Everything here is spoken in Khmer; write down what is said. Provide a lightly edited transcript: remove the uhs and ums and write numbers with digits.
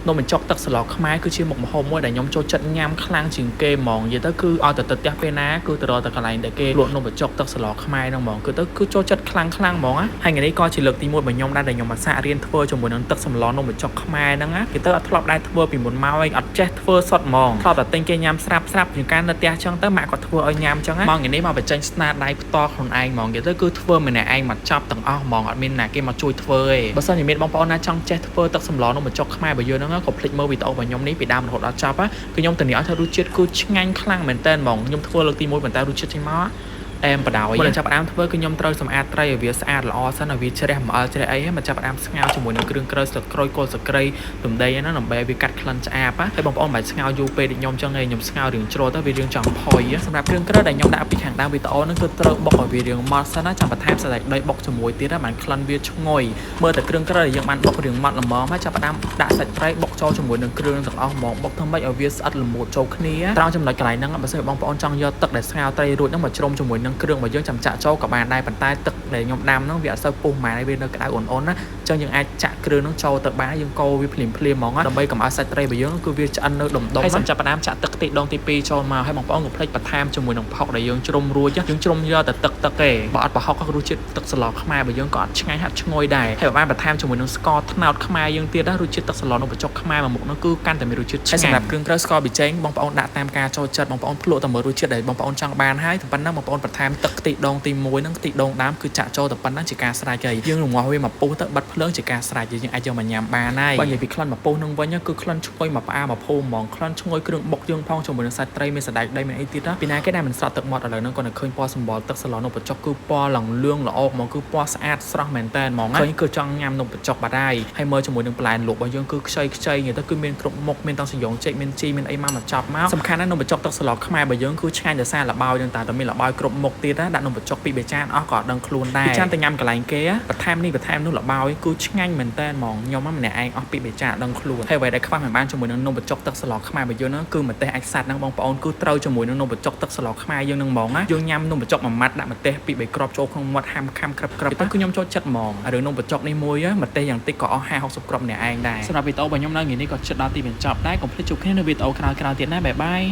នំបញ្ចុកទឹកសម្លខ្មែរគឺជាមុខម្ហូបមួយដែលខ្ញុំចូលចិត្តញ៉ាំខ្លាំងជាងគេហ្មងនិយាយទៅគឺឲ្យតែទៅផ្ទះពេលណាគឺទៅរកតែកន្លែងដែលគេលក់នំបញ្ចុកទឹកសម្លខ្មែរហ្នឹងហ្មងគឺទៅគឺចូលចិត្តខ្លាំងខ្លាំងហ្មងណាហើយថ្ងៃនេះក៏ជាលើកទី1របស់ខ្ញុំដែរដែលខ្ញុំមកសាករៀនធ្វើជាមួយនឹងទឹកសម្លនំបញ្ចុកខ្មែរហ្នឹងណាគេទៅអត់ធ្លាប់ដែរធ្វើពីមុនមកឯងអត់ចេះធ្វើសុទ្ធហ្មងធ្លាប់តែទិញគេញ៉ាំស្រាប់ស្រាប់ជាងការនៅផ្ទះចឹងទៅម៉ាក់គាត់ធ្វើឲ្យញ៉ាំចឹងណាមកថ្ងៃនេះមកបញ្ចេញស្នាដៃផ្ទាល់ខ្លួនឯងហ្មងនិយាយទៅគឺធ្វើម្នាក់ឯងមកចប់ទាំងអស់ហ្មងអត់មានណាគេមកជួយធ្វើទេបើសិនជាមានបងប្អូនណាចង់ចេះធ្វើទឹកសម្លនំបញ្ចុកខ្មែររបស់យើងហ្នឹងកុំភ្លេចមើលវីដេអូរបស់ខ្ញុំនេះពីដើមរហូតដល់ចប់ណាគឺខ្ញុំធានាឲ្យថារសជាតិគឺឆ្ងាញ់ខ្លាំងមែនតើហ្មងខ្ញុំធ្វើលើកទី1ប៉ុន្តែរសជាតិចេញមកអែមបដ ாய் មុននឹងចាប់ផ្ដើមធ្វើគឺខ្ញុំត្រូវសម្អាតត្រីឲ្យវាស្អាតល្អសិនឲ្យវាជ្រះអំអិលជ្រះអីមកចាប់ផ្ដើមស្ងោរជាមួយនឹងគ្រឿងក្រៅស្លឹកក្រូចគល់ស្លឹកគ្រៃរំដេងហ្នឹងដើម្បីឲ្យវាកាត់ក្លិនឆ្អាបហើយបងប្អូនមិនបាច់ស្ងោរយូរពេកដូចខ្ញុំចឹងឯងខ្ញុំស្ងោររៀងជ្រុលទៅវារៀងចង់ផុយសម្រាប់គ្រឿងក្រៅដែលខ្ញុំដាក់ពីខាងដើមវីដេអូហ្នឹងគឺត្រូវបុកឲ្យវារៀងម៉ត់សិនណាចាំបន្ថែមសណ្តែកដីបុកជាមួយទៀតណាបានក្លិនវាឈ្ងុយមើលតែគ្រឿងក្រៅដែលយើងបានបុករៀងម៉ត់ល្មមហើយចាប់ផ្ដើមដាក់សាច់ត្រីបុកចូលជាមួយនឹងគ្រឿងទាំងអស់ហ្មងបុកធ្វើម៉េចឲ្យវាស្អិតល្មួតចូលគ្នាត្រង់ចំណុចកន្លែងហ្នឹងបើសិនបងប្អូនចង់យកទឹកដែលស្ងោរត្រីរួចហ្នឹងមកជ្រុំជាមួយនឹងគ្រឿងរបស់យើងចាំចាក់ចូលក៏បានដែរប៉ុន្តែទឹកដែលខ្ញុំដាំហ្នឹងវាអត់សូវពុះហ្មងវានៅក្តៅអ៊ុនៗណាអញ្ចឹងយើងអាចចាក់គ្រឿងហ្នឹងចូលទៅបានយើងកូរវាភ្លាមភ្លាមហ្មងដើម្បីកុំឲ្យសាច់ត្រីរបស់យើងគឺវាឆ្អិននៅដុំដុំហើយសម្ចាប់ផ្ដើមចាក់ទឹកខ្ទិះដូងទី2ចូលមកហើយបងប្អូនកុំភ្លេចបន្ថែមជាមួយនឹងផុកដែលយើងជ្រុំរួចយើងជ្រុំយកតែទឹកទឹកទេបើអត់ប្រហុកក៏រសជាតិទឹកសម្លខ្មែររបស់យើងក៏អត់ឆ្ងាញ់ហាត់ឈ្ងុយដែរហើយបើបានបន្ថែមជាមួយនឹងស្ករត្នោតខ្មែរយើងទៀតណារសជាតិទឹកសម្លនំបញ្ចុកខ្មែរមួយមុខនោះគឺកាន់តែមានរសជាតិឆ្ងាញ់សម្រាប់គ្រឿងក្រៅស្ករប៊ីចេងបងប្អូនដាក់តាមការចូលចិត្តបងប្អូនភ្លក់តែមើលរសជាតិដែលបងប្អូនចង់បានហើយតែប៉ុណ្ណឹងបងប្អូនបន្ថែមទឹកខ្ទិះដូងទី1ហ្នឹងខ្ទិះដូងដើមគឺចាក់ចូលតែប៉ុណ្ណឹងជាការស្រេចហើយយើងរងាស់វាមកពុះទៅបិទភ្លើងជាការស្រេចយើងអាចយកមកញ៉ាំបានហើយបើនិយាយពីក្លិនមកពុះនឹងវិញគឺក្លិនឈ្ងុយមកផ្អាមកភូមិហ្មងក្លិនឈ្ងុយគ្រឿងបុកយើងផងជាមួយនឹងសាច់ត្រីមានសណ្តែកដីមានអីទៀតណាពីណាគេដែលមិនស្រក់ទឹកមាត់ឥឡូវហ្នឹងគាត់នៅឃើញពណ៌សម្បុរទឹកសម្លនំបញ្ចុកគឺពណ៌ឡើងលឿងល្អហ្មងគឺពណ៌ស្អាតស្រស់មែនតើហ្មងឃើញគឺចង់ញ៉ាំនំបញ្ចុកបាត់ហើយហើយមើលជាមួយនឹងបន្លែលក់របស់យើងគឺខ្ចីខ្ចីនិយាយទៅគឺមានគ្រប់មុខមានទាំងសយងចេកមានជីមានអីមកមកចប់មកសំខាន់ណាស់នំបញ្ចុកទឹកសម្លខ្មែររបស់យើងគឺឆ្ងាញ់ដោយសារល្បាយនឹងតែមានល្បាយគ្រប់មុខទៀតណាដាក់នំបញ្ចុកពីរបីចានអស់ក៏អត់ដឹងខ្លួនដែរពីចានទៅញ៉ាំកន្លែងគេបន្ថែមនេះបន្ថែមនោះល្បាយគឺឆ្ងាញ់មែនតើហ្មងខ្ញុំម្នាក់ឯងអស់ពីរបីចានដឹងខ្លួនហើយអ្វីដែលខ្វះមិនបានជាមួយនឹងនំបញ្ចុកទឹកសម្លខ្មែររបស់យើងហ្នឹងគឺម្ទេសអាចសัตว์ហ្នឹងបងប្អូនគឺត្រូវជាមួយនឹងនំបញ្ចុកទឹកសម្លខ្មែរយើងហ្នឹងហ្មងណាយើងញ៉ាំនំបញ្ចុកមួយម៉ាត់ដាក់ម្ទេសពីរបីគ្រាប់ចូលក្នុងមាត់ហាំខាំក្រឹបក្រឹបទៅគឺខ្ញុំចូលចិត្តហ្មងរឿងនំបញ្ចុកនេះមួយម្ទេសយ៉ាងតិចក៏អស់50 60គ្រាប់ម្នាក់ឯងដែរសម្រាប់វីដេអូរបស់ខ្ញុំនៅថ្ងៃនេះក៏ជិតដល់ទីបញ្ចប់ដែរកុំភ្លេចជួបគ្នានៅវីដេអូក្រោយៗទៀតណាbye bye.